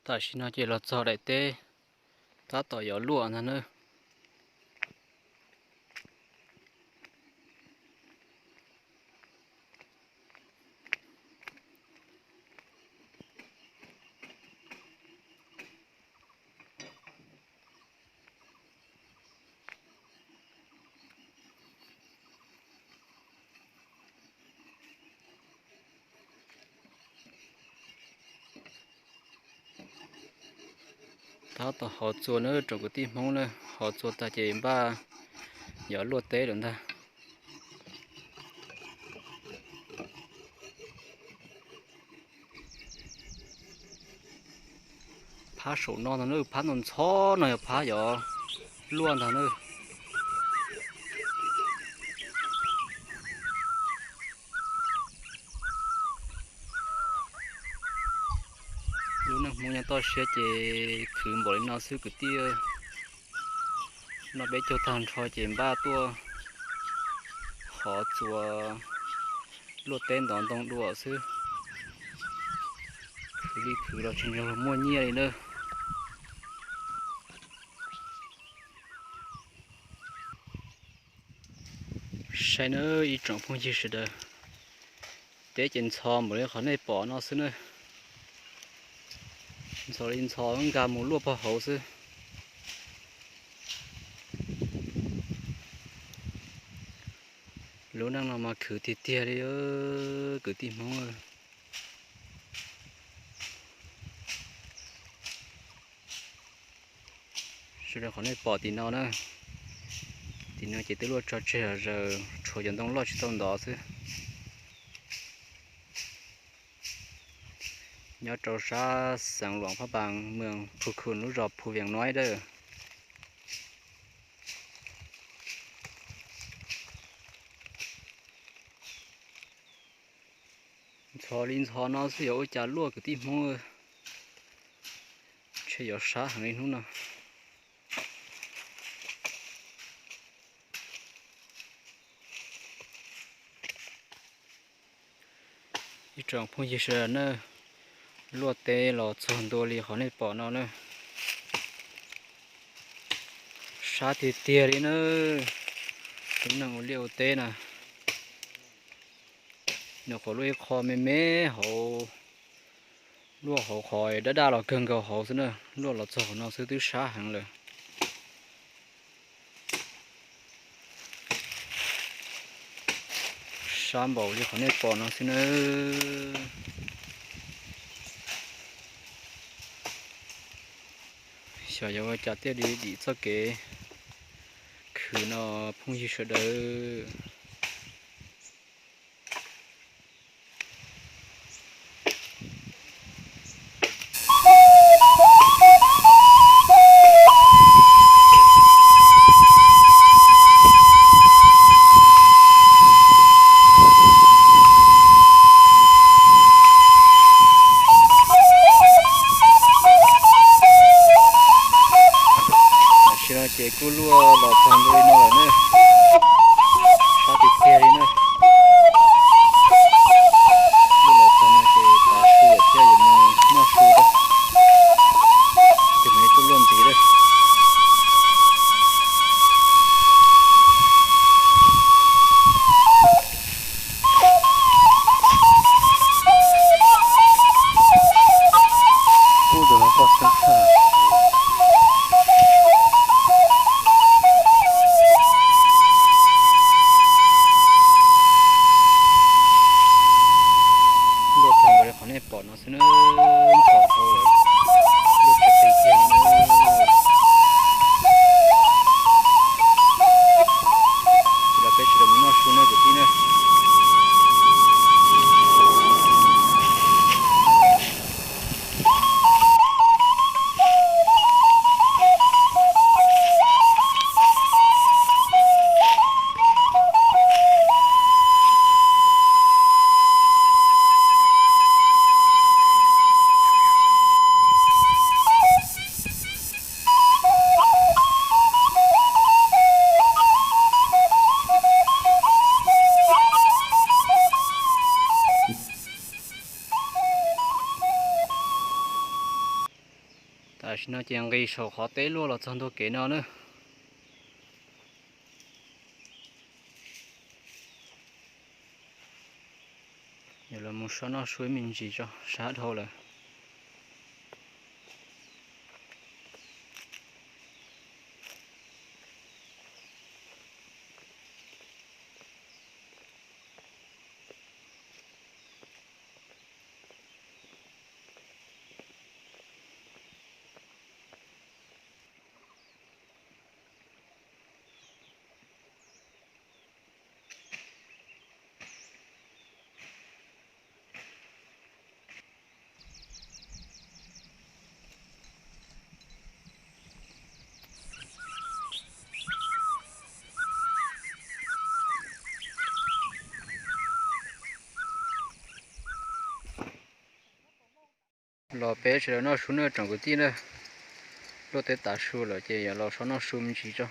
Tam sim no ces los txog daim teb, tab tom yuav luaj ntag na. Tab tom hov txua na tsoom kwv tij Hmoob na, hov txua tag ces npaj yuav luaj teb lawm ntag. Phab saum no ntag na, phab ntxhov ntxhov no yog phab yuav luaj ntag na. Lub neej Hmoob nyob toj siab ces khwv npaum li no xwb kwv tij. Noj peb caug tag nrho ces npaj tuaj hov txua luaj teb ntov ntoo dua xwb. Khwv li khwv los tsis yog muaj nyiaj li na. Saib nawb ib tsoom phooj ywg sawv daws, teb ces ntxhov npaum li qhov nej pom no xwb na. Ntxhov li ntxhov nkag mus luaj pog hauv xwb. Lub neej no mas khwv tiag tiag li kwv tij Hmoob. Sawv daws, qhov nej pom tim no na, tim no ces twb luaj tso tseg zom zaws, tshuav cov ntoo loj tsis tau ntov xwb. Nyob rau sab xeev Luam Phaj Npaas, moos Phu Khun, lub zos Phu Vias Nuaib dawb. Ntxhov li ntxhov no xwb yuav ua cas luaj kwv tij Hmoob. Ntshe yuav sab heev li hnub no. Ib tsoom phooj ywg sawv daws na, luaj teb los txog ntua li qhov nej pom no na. Sab tiag tiag li na. Tus neeg ua liaj ua teb na, nws qhuav luaj ib qho me me hauv, luaj hauv qhov daj daj los kawg nkaus hauv xwb na, luaj los txog qhov no xwb twb sab heev lawm. Sab npaum li qhov nej pom no xwb nawb. Xyov yuav ua cas thiaj li dim txoj kev khwv no phooj ywg sawv daws. Tam sim no ces kuj luaj los txog ntua li no lawm na. Sab tiag tiag li na. Luaj los txog no ces tav su thiab yuav mus noj su tau. Tus me tuaj luaj ntxiv lawm. Ub, tus no koj xeeb tshaj. Luaj tag npaum li qhov nej pom no xwb na, ntxhov dhau lawm, luaj tag tiag tiag li na. Los peb sawv daws mus noj su nawb kwv tij na. Tam sim no ces nqis saum qhov teb luaj los txog ntua kev no na. Yuav los mus so noj su ib me ntsis tso, sab dhau lawm. Los peb sawv daws noj su na tsoom kwv tij na. Luaj teb tav su lawm ces yuav los so noj su me ntsis tso.